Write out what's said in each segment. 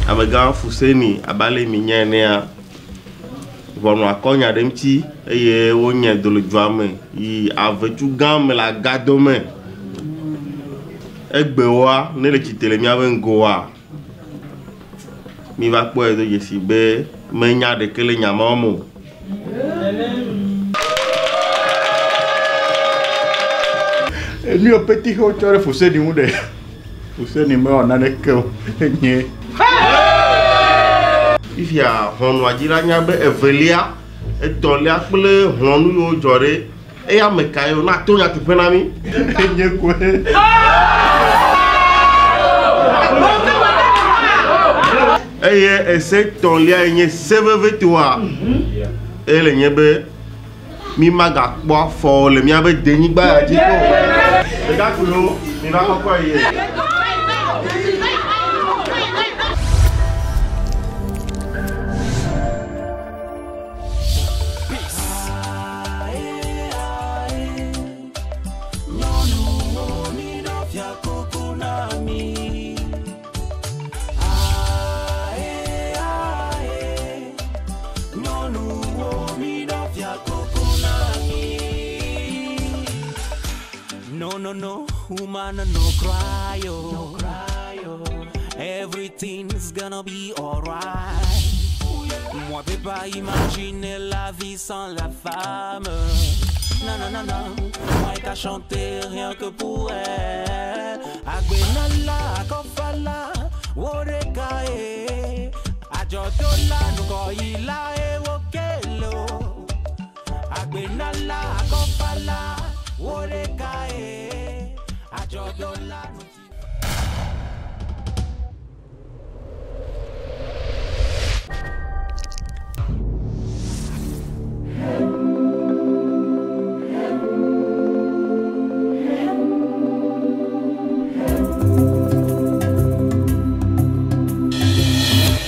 Amegã Fuseni abe ale mi nya enea, ʋɔnua kɔ nya ɖe ŋuti eye wonye do le dua me yi avetsu gã me le agado me. Egbewoa, ne le tsitre le míaƒe ŋgɔa, mi va kpɔe do dzesi be menya ɖeke le nya mawo me o. Enu yiwo peti xe wotsɔ ɖe Fuseni ŋu ɖe, Fuseni mewɔ naneke o, enye. Fifia ʋɔnua dzi la nya be evelia, etɔ̃lia kple hlɔ̃nu yiwo dzɔ ɖe eya ame kae wona to nyateƒe na mí. Enye koe. Eye ese tɔ̃lia ye nye se vevitoa. Eye le nye be mi magakpɔ afɔ le míaƒe denyigba ya dzi o. Ɖekakpuiwo, miva kɔkɔ ye. No, no, no, woman, no cry, oh. No cry, oh. Everything's gonna be alright. Moi, peux pas imaginer la vie sans la femme. Non, non, non, non, moi, qu'à chanter rien que pour elle. Agbenala, akofala, worekae. Ajodola, nukoila, ewokelo. Agbenala, akofala, worekae. Ajodola, nuti.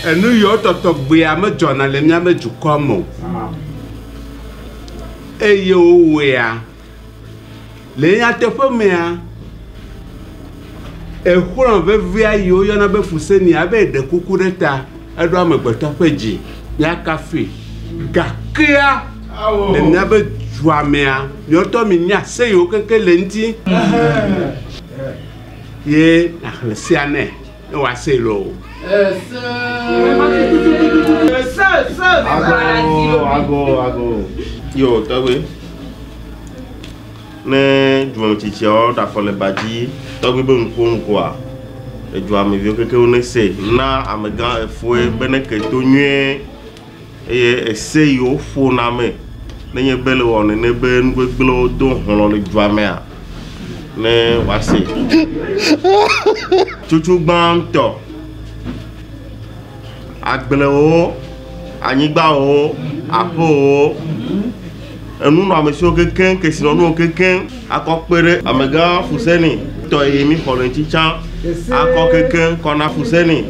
Enu yiwo tɔtɔ gbea medzɔna le míaƒe dukɔ me o. Eye wowɔea, le nyateƒe mea, exlɔ̃ vevia yi woyɔna be Fuseni abe ɖe kuku ɖe ta eɖo amegbetɔ ƒe dzi míakafui. Gakea le míaƒe dua mea, miawo mi nya se yiwo keke le ŋuti. Ye nàxlẽ sea nɛ ne wòasee loo. Ago, ago, ago. Yo, tɔgbe. Ne dumemetsitsiawo ɖe afɔ le ba dzi, tɔgbe be ŋkuwo ŋkua, edua me viwo kekewo ne se na amegã efoe be ne ke to nyuie eye ese yiwo ƒona me nenye be le wɔ nene be nu gbegblẽwo do hlɔ̃ le dua mea, ne wòase. Tsotso gbãtɔ, agblewo, anyigbawo, aƒewo, enunɔamesiwo kekeŋ, kesinɔnuwo kekeŋ akɔ kpe ɖe amegã Fuseni tɔ yi mi xɔ le ŋuti tsã akɔ kekeŋ kɔ na Fuseni.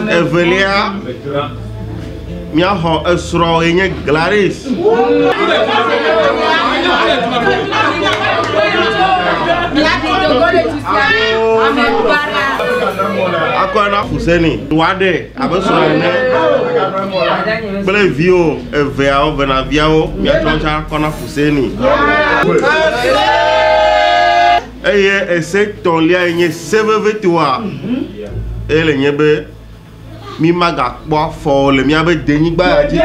Evelia, míaxɔ esrɔ̃ ye nye Gladys. Akɔ na Fuseni wòaɖe abe srɔ̃ ene kple viwo eveawo venaviawo miatsɔ tsã akɔ na Fuseni. Eye ese tɔ̃lia ye nye se vevitoa. Eye le nye be mi magakpɔ afɔ le míaƒe denyigba ya dzi o.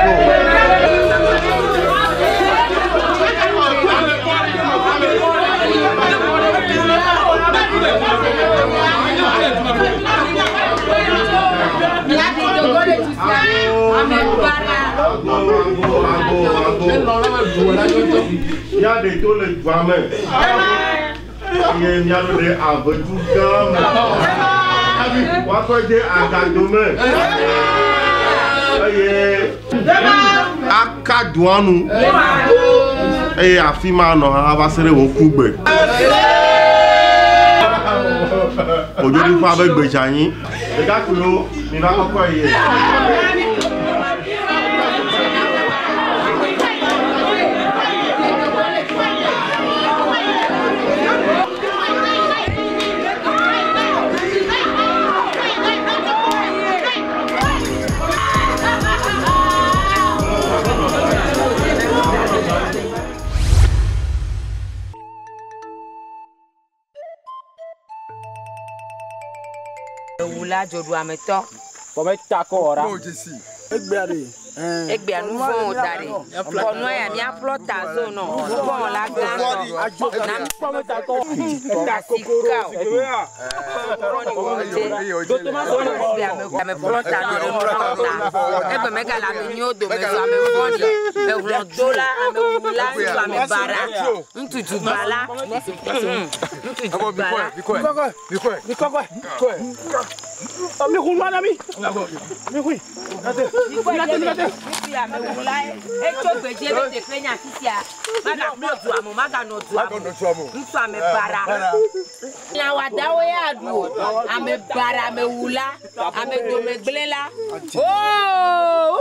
Míaɖe to le dua me eye míaɖo ɖe avetsu gã me. Woakɔe de agado me eye aka dua nu eye afi ma nɔ hã va se ɖe wò ku gbe. Kodzoɖiƒea be gbe dze anyi. Ɖekakpuiwo, miva kɔkɔ ye. Ewula dzoɖuametɔ. Egbea nu vɔ̃ da ɖe. Kɔnua ya míaƒlɔ ta zo nɔ. Vɔ̃ la gã nɔ. Na sika o. Ame ƒlɔ ta nɔ ɖe ƒlɔ ta. Egbe megale ame nyuiwo dome zu ame vɔ̃ɖi. Ehlɔ̃dola, amewula, ŋutsu ame baɖa, ŋutsu dubala. Ŋutsu dubala. Amewula etso gbedzi ebe teƒe nye afi sia. Magakpɔ dua me o, maganɔ dua me o. Ŋutsu ame baɖa. Lãwɔadawo ya aɖu o. Ame baɖa, amewula, ame domegblẽla. Oo!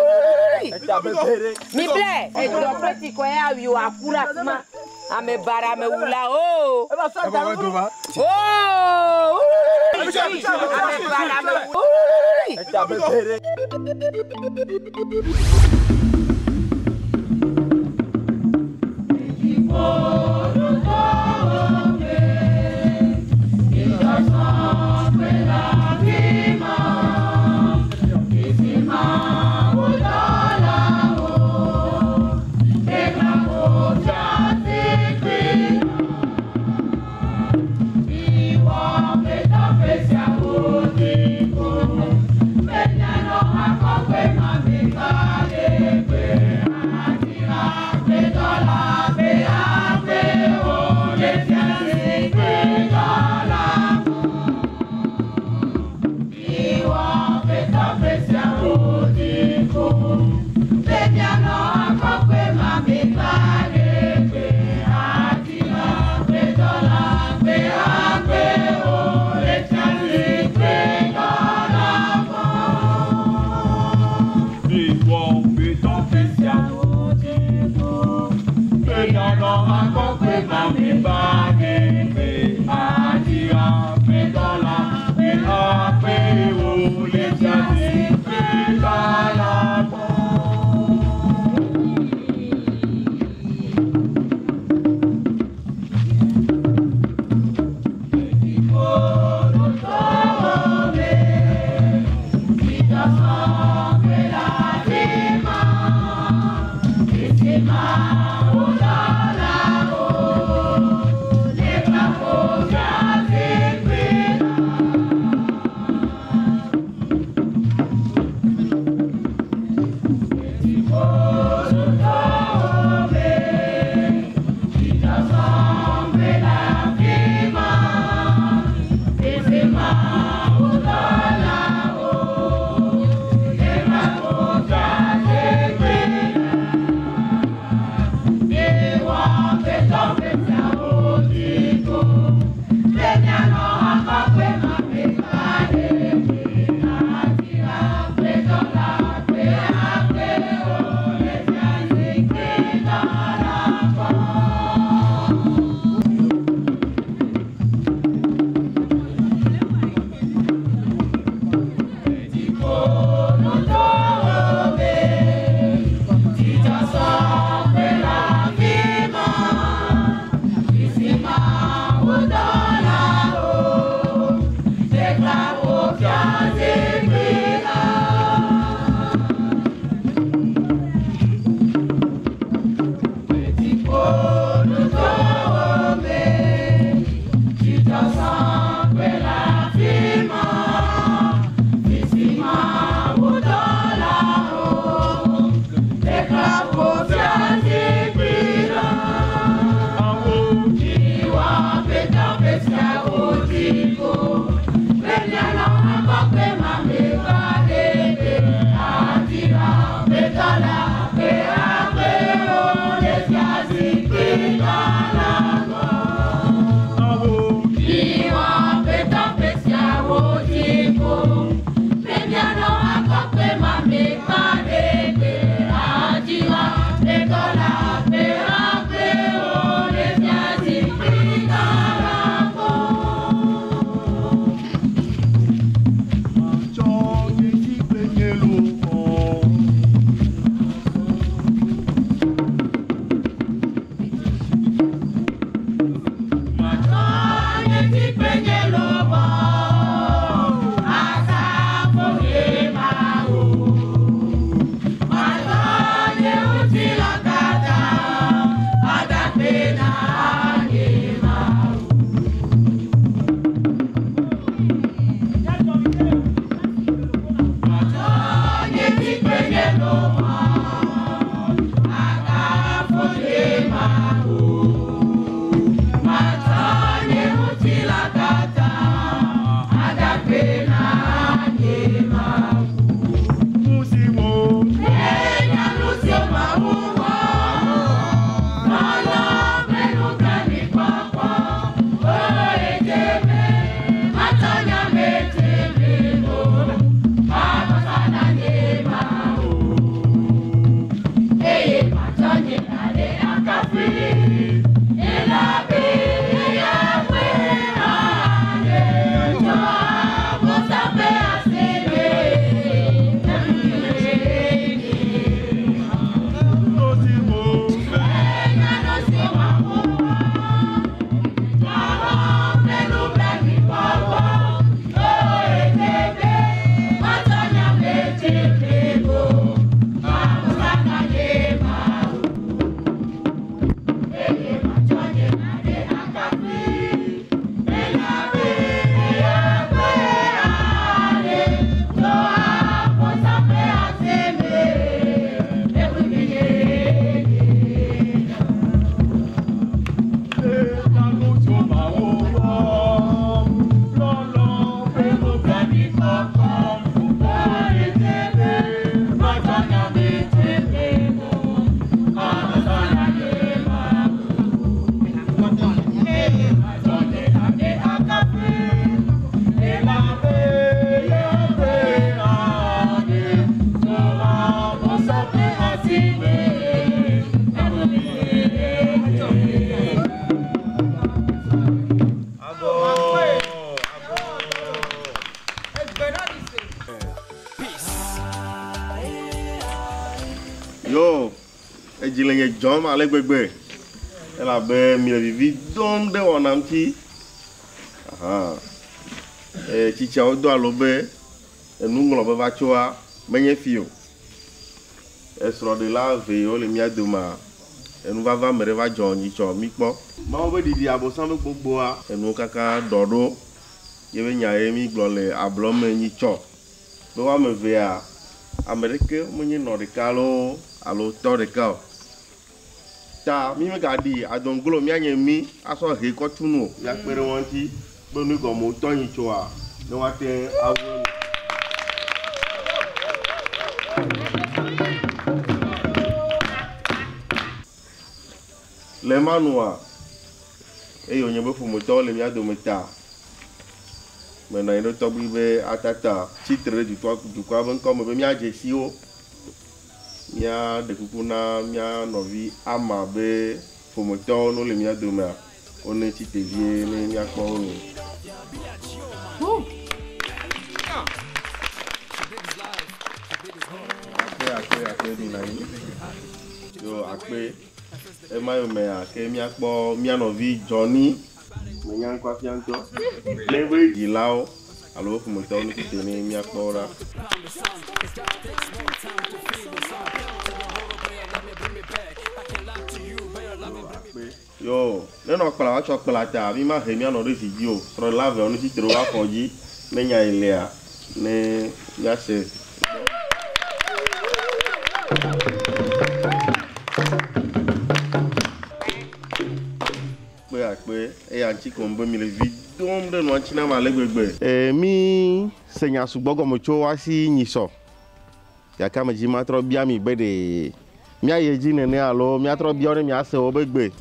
Miblɛ, edɔ kple tsikɔ ya awi o, aku ɖe afi ma. Ame baɖa, amewula, oo! Oo! Ame baɖa, amewula. Edzi le nye dzɔm ale gbegbe. Elabe mi le vivi dom ɖe wɔna ŋuti. Aha. E, tsitsiawo do alo be enuŋlɔbe va tsoa menye fi o. Esrɔ̃ɖela eve yiwo le mía domea, enuvava me ɖe va dzɔ nyitsɔ míkpɔ. Mawu be ɖiɖi abosam be gbogboa, enuwo katã ɖɔ ɖo. Ye be nya ye mígblɔ le ablɔ me nyitsɔ. Be woame evea, ame ɖeke menye nɔ ɖeka loo alo tɔ ɖeka o. Ta mi megaɖi adoŋglo míanye mí asɔ he kɔ tu nu o. Míakpe ɖe wo ŋuti be nu gɔme wotɔ nyitsoa ne woate ŋu awu enu. Le ema nua, eye wònye be ƒometɔwo le mía dome ta, menɔ anyi ɖe tɔgbui be atata tsitre ɖe dukɔa dukɔa be ŋkɔme be míadze si wo. Míaɖe kuku na mía nɔvi ama be ƒometɔwo ne wole mía domea, wone tsi te vie ne míakpɔ wo nu. Akpe akpe akpe mi nɔ anyi. Yo akpe. Ema yomea ke míakpɔ mía nɔvi Johnny. Menya ŋkɔa fia ŋutɔ. Ne be dzilawo alo ƒometɔwo ne tsi te ne míakpɔ wo ɖa. Yo, ne nɔ kpla woatsɔ kpla ta, mi ma he míanɔ ɖe zi dzi o. Srɔ̃ɖela eveawo ne tsitre wo afɔ dzi ne nya yi lia ne míase. Kpe akpe eya ŋuti ko be mi le vi dom ɖe nua ŋuti nam ale gbegbe. E, mi se nya sugbɔ gɔme tso woasi nyisɔ. Gake ame dzi matrɔ bia mi be ɖe míayi edzi nene alo míatrɔ bia wo ne miase wo be gbe.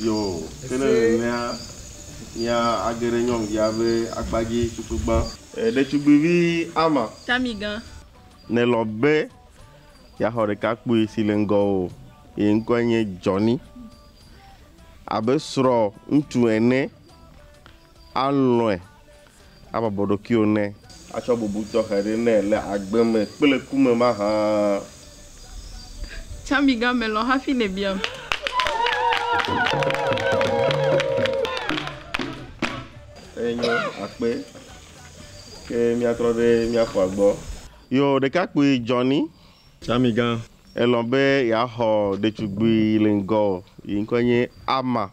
Yo, ke ne nenea, mía age ɖe nyɔnuvia be akpa dzi tutugbã. E, ɖetugbivi ama. Tamigã. Nelɔ be yeaxɔ ɖekakpui si le ŋgɔ o. Ye ŋkɔe nye Johnny. Abe srɔ̃ ŋutsu ene, alɔ̃e, abɔbɔ ɖokuiwò nɛ. Atsɔ bubu tɔxɛ ɖe nɛ le agbe me kple ku me mahã. Tamigã melɔ̃ hafi ne biam. Enyo akpe. Ke míatrɔ ɖe míaƒoa gbɔ. Yo, ɖekakpui Johnny. Tamigã. Elɔ̃ be yeaxɔ ɖetugbui le ŋgɔ yi ŋkɔe nye Ama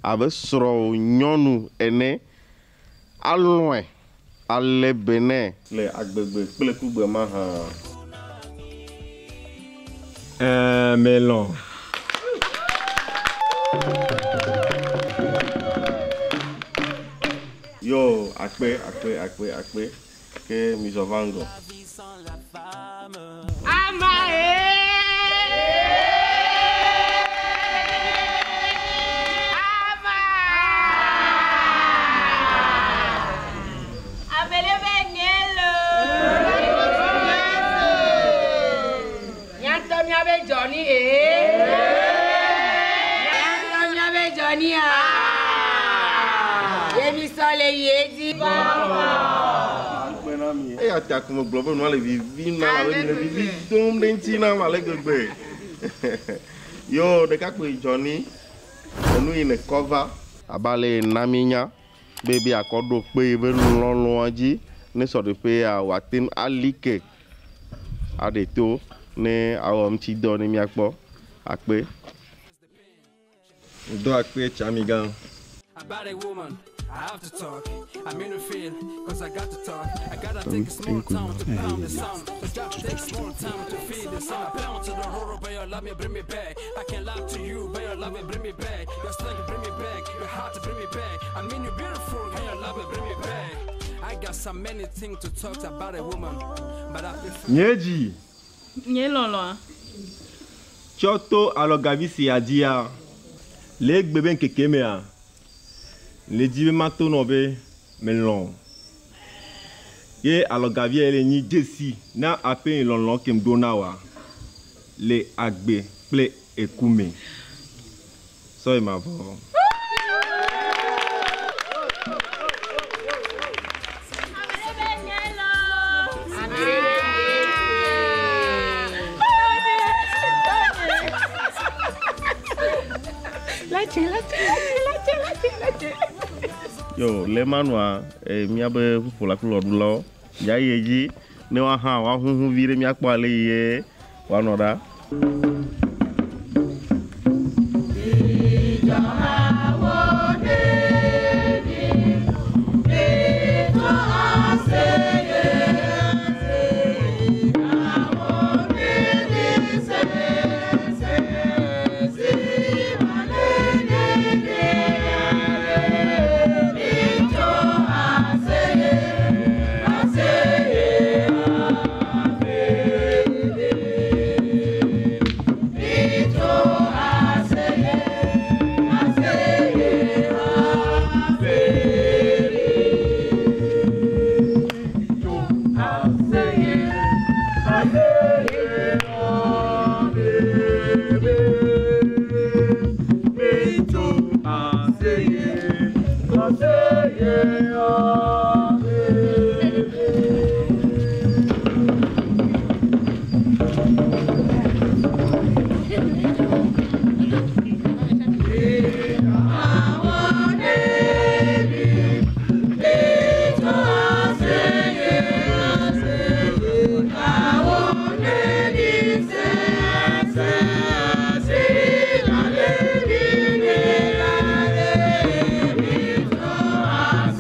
abe srɔ̃ nyɔnu ene. Alɔ̃e ale be nɛ le agbegbe kple kugbe mahã. Ɛɛ, melɔ̃. Yo, akpe, akpe, akpe, akpe. Ke mizɔ va ŋgɔ. Ama Ama. Amele be nye lo. Nyatɔ miabe Johnny ee. Nyatɔ miabe Johnny a. Ye mi sɔ le yi edzi. Eya ta ko megblɔ be nua le vivi nam abe mi le vivi dom ɖe ŋuti nam ale gbegbe. Yo, ɖekakpui Johnny, enu yi ne kɔ va abe ale yi na mi nya be be akɔ ɖo kpe yi be lɔlɔa dzi ne srɔ̃ɖeƒea wòate ŋu ali ke aɖe to ne awɔ ŋuti dɔ ne míakpɔ akpe. Do akpe Tsamigã. About a woman, I have to talk. I'm in the field, cause I got to talk. I gotta take a small time to pound the sound. Cause gotta take small time to feel the sound. I bound to the horror, but your love me bring me back. I can't lie to you, but your love me bring me back. Your slang bring me back. Your heart bring me back. I mean you beautiful, and your love bring me back. I got so many things to talk about a woman, but I prefer. Nye dzi. Nye lɔlɔa. Tsɔ to alɔgavi sia dzia, le egbe be ŋkeke mea, le dzi be mato nɔ be melɔ̃. Ye alɔgavia le nyi dzesi na aƒe lɔlɔ̃ ke ŋɖo na wa le agbe kple eku me. Sɔyi mavɔ. Yo, le ma nua, e, míabe ʋuƒola kple wɔɖulawo, míayi edzi ne woahã woahuhu vi ɖe míakpɔ ale yi ye woanɔ ɖa.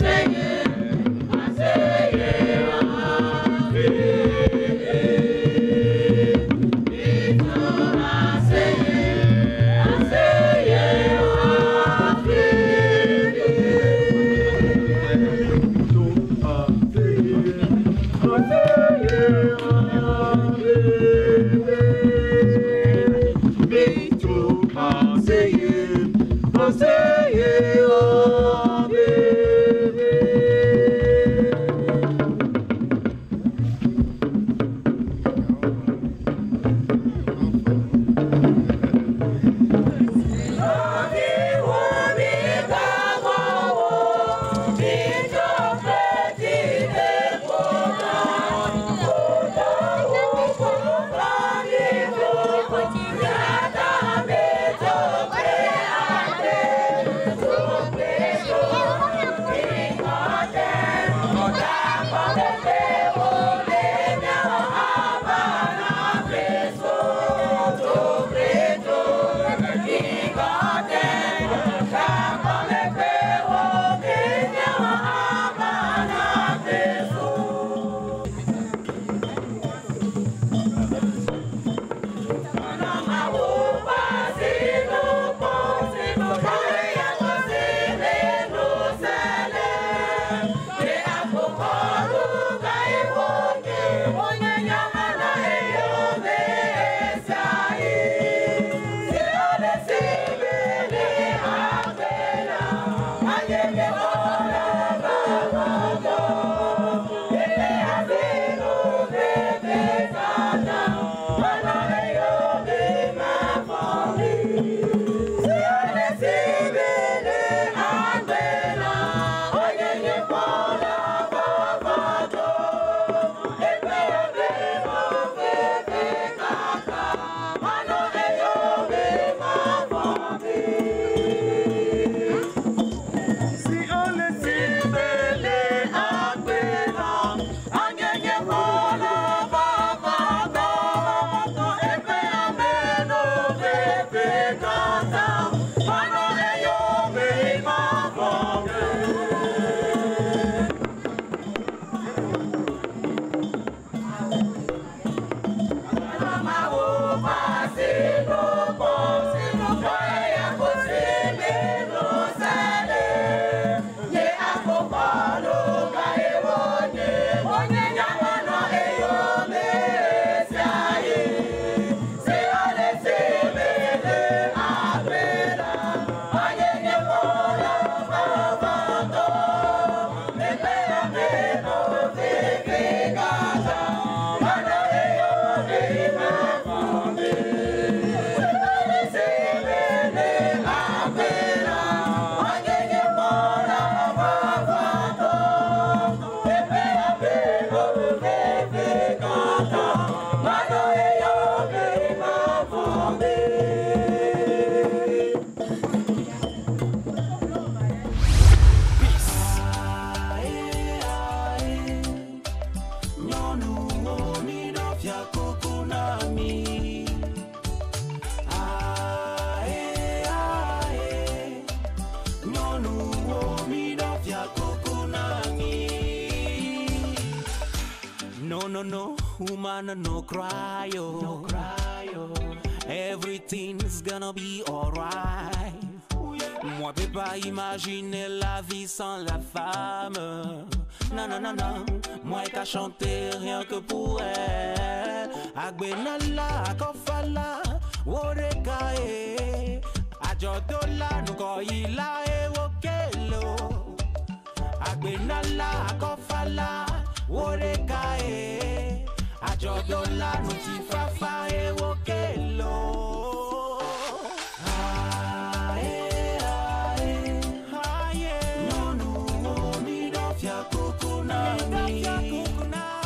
Say no, no, woman, no cry, oh. No cry, oh. Everything's gonna be alright. Moi, peux pas imaginer la vie sans la femme. Non, non, non, non. Moi, qu'à chanter rien que pour elle. Agbenala, akofala, woreka, eh. Ajodola, nukoila, eh, wokelo. Agbenala, akofala, woreka, eh. Ajodola, nutifafa, eh.